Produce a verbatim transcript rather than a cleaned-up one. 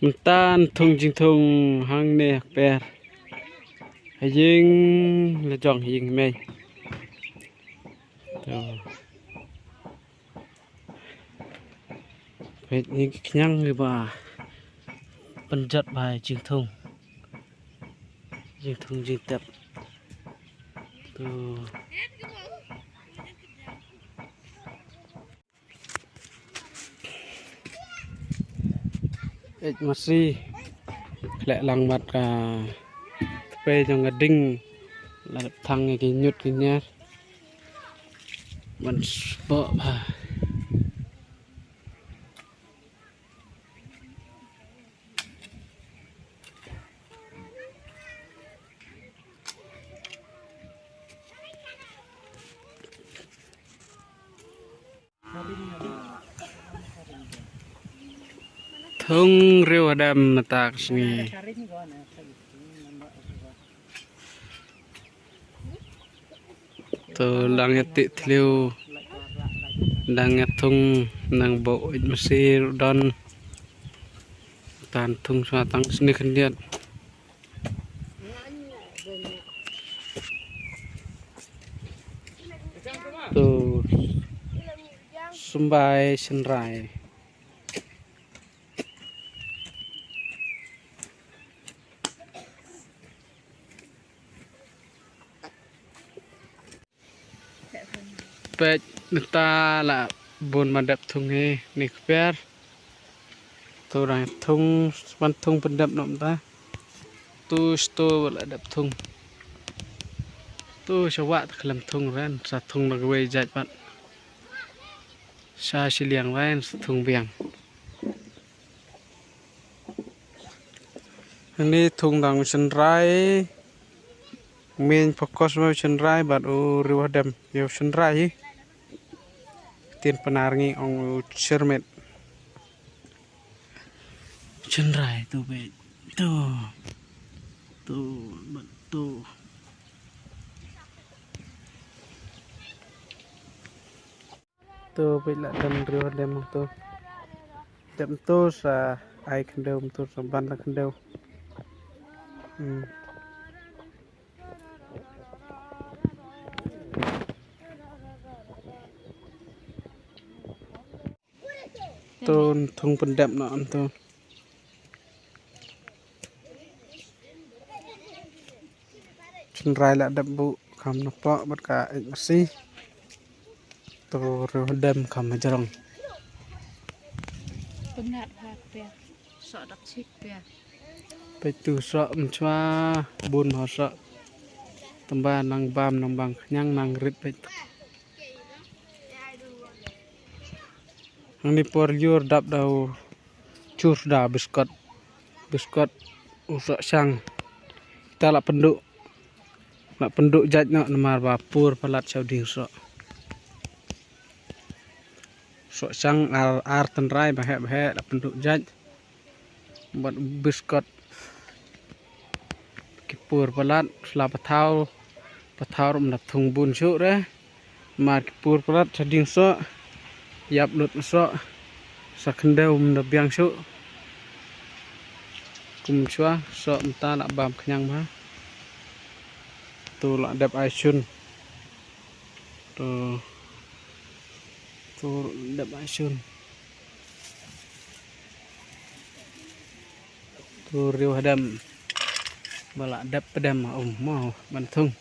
Mynta thung jingthung hangne ha kper. Ha ïing la jong ha ïing mei. To. Peit ïa ki khñiang kiba pynjot bha ïa jingthung. Jingthung jingtep. To. Eit masi. Khleh lang bad ka tpei jong ka ding. La dep thang ïa ki ñiut ki ñiar. Ban sboh bha. Thung riew hadem mynta ka sngi. To dang ïa tih thliew, dang ïa thung, nang bok eit masi ruh don. Tan thung sa tang sni khyndiat. To symbai synrai. Peit mynta la bun ban dep thung hi ni kper. To dang thung, ban thung pyndep noh mynta. To sto ba la dep thung. To sha wah ta khlem thung ren, sa thung da kawei jait pat. Sa shiliang ren, sa thung biang. Ni thung dang synrai. Main focus ma synrai bad u riew hadem ïa synrai hi. Tin Pnar ngi ong u chyrmit. Synrai to be to to bad to. To peit la dem riew dem to. Dem to sa ai khyndew to sa ban la khyndew. Hmm. To thung pyndep noh to. Synrai la dep buh kham na poh bad ka eit masi. To riew dem kham na jrong. Pynat ha pia. Sok dak chik pia. Peit to sok mynchwa bun ha sok. Tymba nang bam nang bang khñiang nang rit peit. Hangne por lyiur dap da u chur da biskot. Biskot u soh shang. Ta la pynduh. La pynduh jait noh namar ba pur palat sha u dieng soh. Soh shang ar, ar tynrai ba heh ba heh la pynduh jait. Bad biskot. Ki pur palat sla pathaw. Pathaw rum da thung bun shuh re. Mar ki pur palat sa ding soh. Ïap lut soh. Sa khyndew rum da biang shuh. Kum chwa soh mynta la bam khñiang bha. To la dep ai shun. To. To dep ai shun. To riew hadem. Ba la dep pdem um mo ban thung.